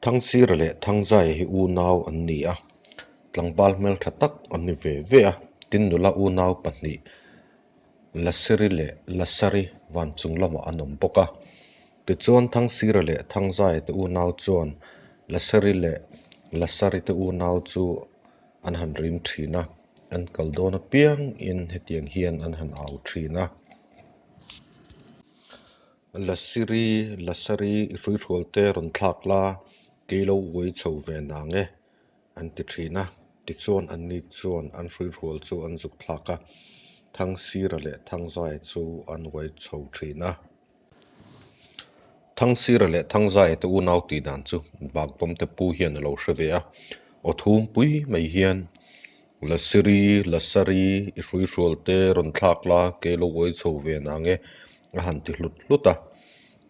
Thangsira leh Thangzaia hi unau an ni a, tlangval hmeltha tak an ni ve ve a, tin nula unau pahnih Lasiri leh Lasari van chung lamah an awm bawk a. Tichuan Thangsira leh Thangzaia te unau chuan Lasiri leh Lasari te unau chu an han rim thin a, an kal dawn apiangin hetiang hian an han au thin a. Lasiri, Lasari i hruihrual te rawn thlak la, kei lo uai chho ve nang e, an ti thin a. Tichuan anni chuan an hruihrual chu an zuk thlak a, Thangsira leh Thangzaia chu an uai chho thin a. Thangsira leh Thangzaia te unau tih dan chu Bakbawmte pu hian a lo hre ve a, aw thum pui mai hian Lasiri, Lasari, i hruihrual te rawn thlak la, kei lo uai chho ve nang e, a han ti hlut hlut a.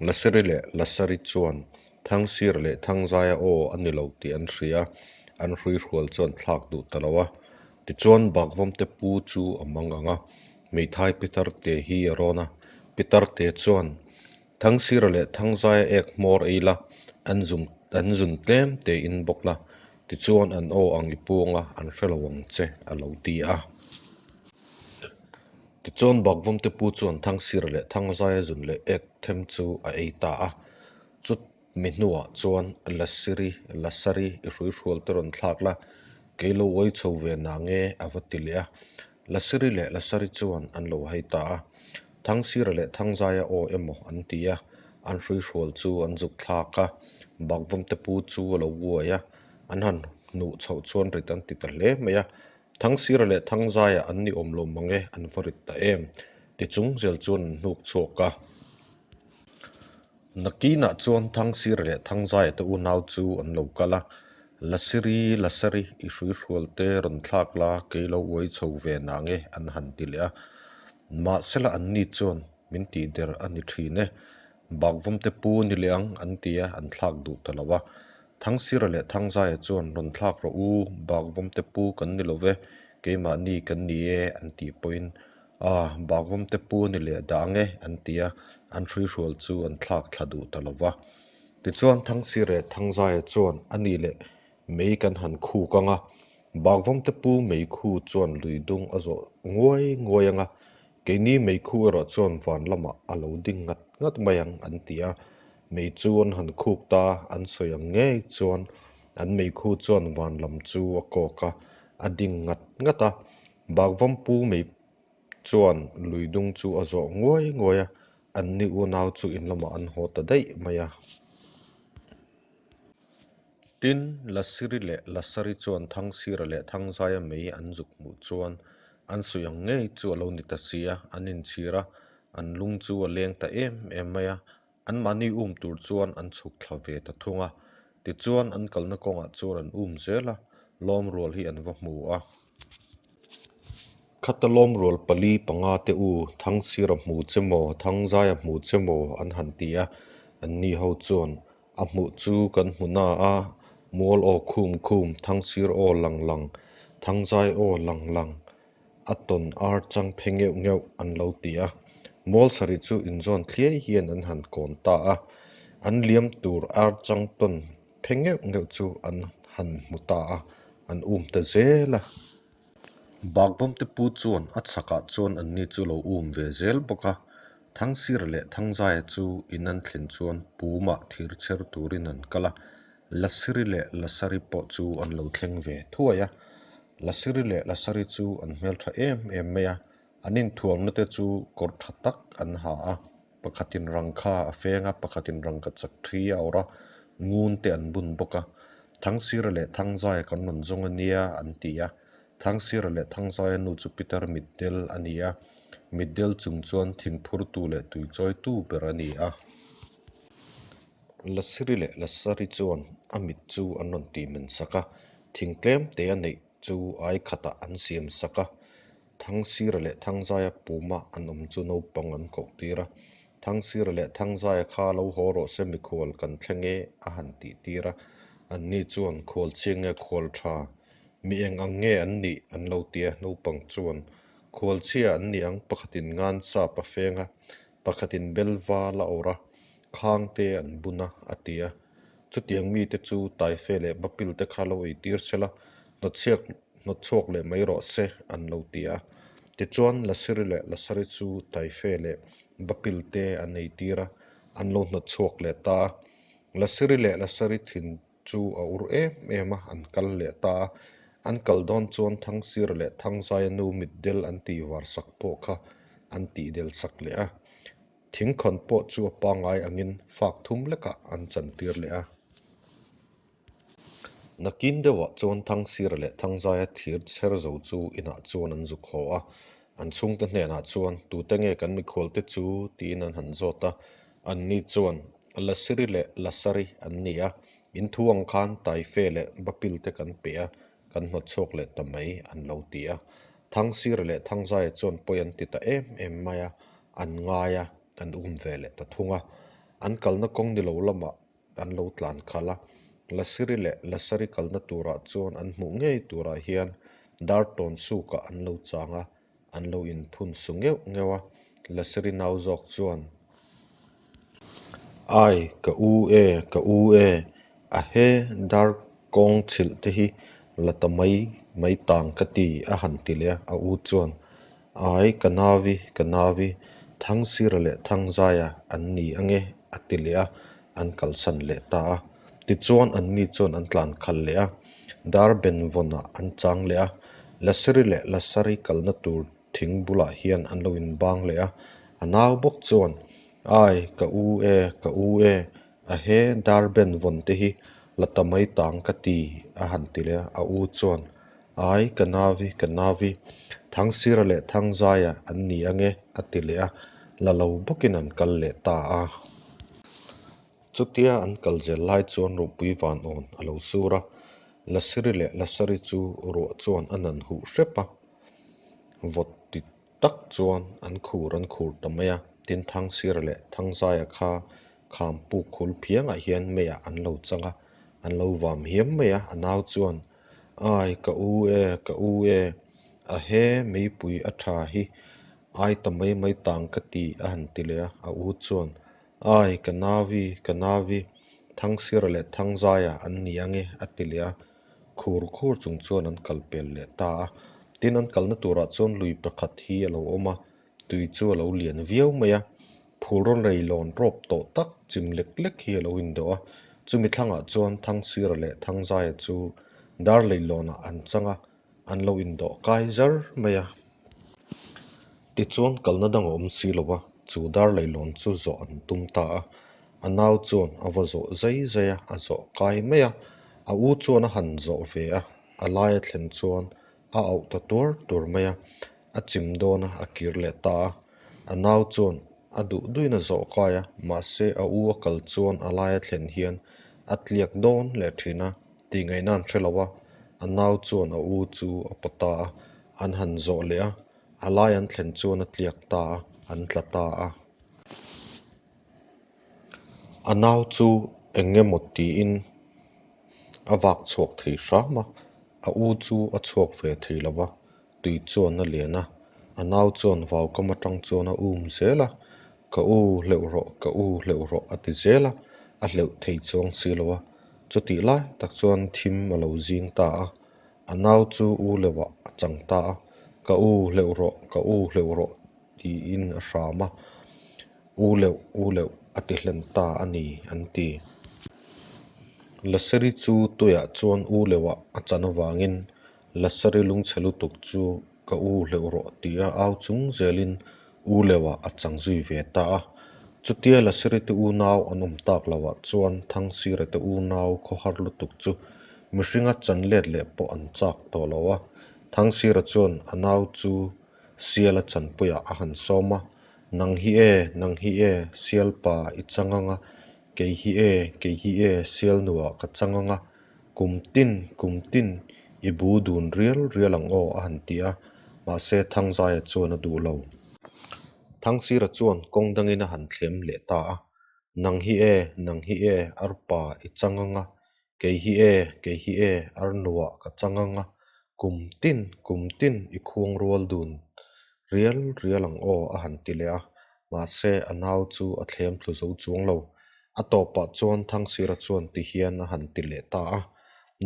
Lasiri leh Lasari chuan Thangsira leh Thangzaia aw a ni lo tih an hria, an hruihrual chuan thlak duh ta lo a. Tichuan Bakvawmte pu chu a mang ang a, hmeithai Pitarte hi a rawn a. Pitarte chuan Thangsira leh Thangzaia ek hmawr ei la, an zum an zun tlem tein bawk la, tichuan an aw ang i puang a, an hre lo ang che, a lo ti a. Tichuan Bakvawmte pu chuan Thangsira leh Thangzaia zun leh ek them chu a ei ta a. Chut mi hnuah chuan Lasiri, Lasari, i hruihrual te rawn thlak la, kei lo uai chho ve na nge, a va ti leh a. Lasiri leh Lasari chuan an lo hai ta a. Thangsira leh Thangzaia aw emaw an ti a, an hruihrual chu an zuk thlak a, Bakvawmte pu chu a lo uai a, an han hnuh chhoh chuan rit an ti ta hle mai a. Thangsira leh Thangzaia an ni awm lo mang e, an va rit ta em? Ti chung zel chuan an hnuk chhuak a. Nakinah chuan Thangsira leh Thangzaia te unau chu an lo kal a, Lasiri, Lasari, i hruihrual te rawn thlak la, kei lo uai chho ve nang e, an han ti leh a. Mahsela anni chuan min tih der a ni thin e, Bakvawmte pu ni leh ang, an ti a, an thlak duh ta lo a. Thangsira leh Thangzaia chuan rawn thlak rawh u, Bakvawmte pu kan ni lo ve, keimahni kan ni e, an tih pawhin A, Bakvawmte pu ni leh dah ang e, an ti a, an hruihrual chu an thlak thla duh ta lo va. Tichuan Thangsire Thangzaia chuan a ni leh mei kan han khuk ang a, Bakvawmte pu mei khu chuan lui dung a zawh nguai nguai ang a, keini mei khu erawh chuan van lamah a lo ding ngat ngat mai ang, an ti a. Mei chu an han khuk ta, an sawi ang ngei chuan an mei khu chuan van lam chu a kawk a, a ding ngat ngat a. Bakvawmpu mei chuan lui dung chu a zawh nguai nguai a, anni unau chu in lamah an haw ta daih mai a. Tin, Lasiri leh Lasari chuan Thangsira leh Thangzaia mei an zuk hmuh chuan an sawi ang ngei chu a lo ni ta si a, an inchhir a, an lung chu a leng ta em em mai a, Anmahni um tur chuan an chhuk thla ve ta thung a, tichuan an kalna kawngah chuan an um zel a, lawm rual hi an va hmu a. Khata lawm rual pali panga te u, Thangsira hmu che maw, Thangzaia hmu che maw an han ti a, anni ho chuan a hmuh chu kan hmu na a, mual aw khum khum, Thangsir aw lang lang, Thangzai aw lang lang, A tawn ar chang phe ngeuh ngeuh an lo ti a, mual sarih chu inzawn thliai hian an han kawn ta a, an liam tur ar chang tawn phe ngeuh ngeuh chu an han hmu ta a, an um ta zel a. Bakbawmte pu chuan a chhakah chuan anni chu lo um ve zel bawk a, Thangsira leh Thangzaia chu in an thlen chuan pumah thir chher turin an kal a, Lasiri leh Lasari pawh chu an lo thleng ve thuai a, Lasiri leh Lasari chu an hmeltha em em mai a, an inthuamna te chu kawr tha tak an ha a, pakhatin rangkha a feng a, pakhatin rangka chak thi a awrh a, ngun te an bun bawk a. Thangsira leh Thangzaia kan rawn zawng a nia an ti a, Thangsira leh Thangzaia nu chu Peter Mitdel a ni a, Mitdel chung chuan thingphurtu leh tuichawitu ber a ni a. Lasiri leh Lasari chuan a mit chu an rawn tih men sak a, thing tlem te a neih chu ai khatah an siam sak a. Thangsira leh Thangzaia puma an awm chu naupang an koh tir a, Thangsira leh Thangzaia kha lo haw rawh se mikhual kan thleng e a han tih tir a, anni chuan khual chhing nge khual tha mi eng ang nge an nih an lo ti a, naupang chuan khual chhia an ni ang pakhatin ngan sap a feng a, pakhatin bel val a awrh a, Khangte an bun a, a ti a. Chutiang mite chu Taife leh Bapil te kha lo eitir se la, hnawtchhiak hnawtchhuak leh mai rawh se, an lo ti a. Tichuan, Lasiri leh Lasari chu Taife leh Bapil te an eitir a, an lo hnawtchhuak leh ta a. Lasiri leh Lasari thin chu a ur em em a, an kal leh ta a. An kal dawn chuan Thangsira leh Thangzaia nu mitdel an tihvar sak pawh kha an tihdel sak leh a. Thingkhawn pawh chu a pangngai angin fak thum lekah an chantir leh a. Nakin deuhah chuan Thangsira leh Thangzaia thir chher zo chu inah chuan an zuk haw a. An chhungte hnenah chuan, Tute nge kan mikhualte chu? tiin an han zawt a. Anni chuan, Lasiri leh Lasari an ni a, in thu ang khan Taife leh Bapil te kan pe a, kan hnawtchhuak leh ta mai, an lo ti a. Thangsira leh Thangzaia chuan pawi an ti ta em em mai a, an ngai a, an um ve leh ta thung a. An kalna kawng ni lo lamah an lo tlan khalh a, Lasiri leh Lasari kalna turah chuan an hmuh ngei turah hian dar tawn sukah an lo chang a, an lo inphun su ngeuh ngeuh a, Lasiri nau zawk chuan, Ai, ka u e, ka u e, a he dar kawng chhilh te hi la ta mai mai tang ka ti, a han ti leh a, a u chuan, Ai, ka nauvi, ka nauvi, Thangsira leh Thangzaia an ni ange, a ti leh a, an kalsan leh ta a. Tichuan anni chuan an tlan khal leh a, dar benvawnah an chang leh a, Lasiri leh Lasari kalna tur thing bulah hian an lo inbang leh a, a nau bawk chuan, Ai, ka u e, ka u e, a he dar benvawn te hi la ta mai tang ka ti, a han ti leh a, a u chuan, Ai, ka nauvi, ka nauvi, Thangsira leh Thangzaia an ni ange, a ti leh a, la lo bawkin an kal leh ta a. Chutia an kal zel lai chuan ruhpui van awn a lo sur a, Lasiri leh Lasari chu ruah chuan a nan huh hrep a, vawt ti tak chuan an khur an khur ta mai a, tin Thangsira leh Thangzaia kha kham puk hul phiangah hian meiah an lo chang a, an lo vam hiam mai a, a nau chuan Ai, ka u e, ka u e, a he meipui a tha hi ai ta mai mai tang ka ti a han ti leh a, a u chuan Ai, ka nauvi, ka nauvi, Thangsira leh Thangzaia an ni ange, a ti leh a. Khur khur chung chuan an kal pel leh ta a. Tin, an kalna turah chuan lui pakhat hi a lo awm a, tui chu a lo lian viau mai a. Phul rawn rei lawn rawp tawh tak chim lek lek hi a lo indawh a. Chumi thlangah chuan Thangsira leh Thangzaia chu dar leilawnah an chang a, an lo indawh kai zar mai a. Tichuan kalna dang a awm si lo a, chu dar leilawn chu zawh an tum ta a. A nau chuan a va zawh zai zai a, a zawh kai mai a. A u chuan a han zawh ve a, a laia thlen chuan a auh ta tuar tuar mai a. A chim dawn a, a kir leh ta a. A nau chuan a duh duhin a zawh kai a, mahse a u a kal chuan a laia thlen hian a tliak dawn leh thin a. Tih ngaihna an hre lo a, a nau chuan a u chu a pawt ta a, an han zawh leh a, a lai an thlen chuan a tliak ta a, an tla ta a. A nau chu eng emaw tiin a vak chhuak thei hram a, a u chu a chhuak ve thei lo va, tui chuan a lian a, a nau chuan vaukam atang chuan a um zel a, Ka u hleuh rawh, ka u hleuh rawh a ti zel a, a hleuh thei chuang si lo a. Chutih lai tak chuan thim a lo zing ta a, a nau chu u leuhah a chang ta a, Ka u hleuh rawh, ka u hleuh rawh tiin a hram a, U leuh, u leuh a ti hlen ta a ni an ti. Laseri chu tuiah chuan u leuhah a chan avangin Lasari lungchhe lutuk chu ka u hleuh rawh tia au chung zelin u leuhah a chang zui ve ta a. Chutia Lasari te unau an awm tak lohah chuan Thangsira te unau khawhar lutuk chu mihringa chan let leh pawh an chak tawh lo a. Thangsira chuan a nau chu siala chanpuiah a han sawm a, Nang hi e, nang hi e, sialpa i chang ang a, kei hi e, kei hi e, sialnuah ka chang ang a, Kum tin, kum tin, i bu dun rial rial ang aw a han ti a, mahse Thangzaia chuan a duh lo. Thangsira chuan kawng dangin a han thlem leh ta a, Nang hi e, nang hi e, arpa i chang ang a, kei hi e, kei hi e, arnuah ka chang ang a, kum tin, kum tin, i khuang rual dun rial rial ang aw a han ti leh a, mahse a nau chu a thlem thlu zo chuang lo. A tawpah chuan Thangsira chuan ti hian a han ti leh ta a,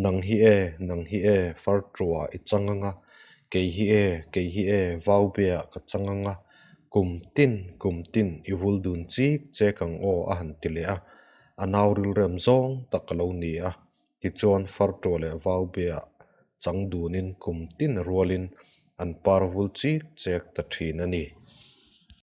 Nang hi e, nang hi e, Farṭuah i chang ang a, kei hi e, kei hi e, Vaubeah ka chang ang a, kum tin, kum tin i vul dun chik chek ang aw a han ti leh a, a nau rilrem zawng tak a lo ni a. Tichuan Farṭuah leh Vaubeah chang dunin kum tin rualin an par vul chik chek ta thin a ni.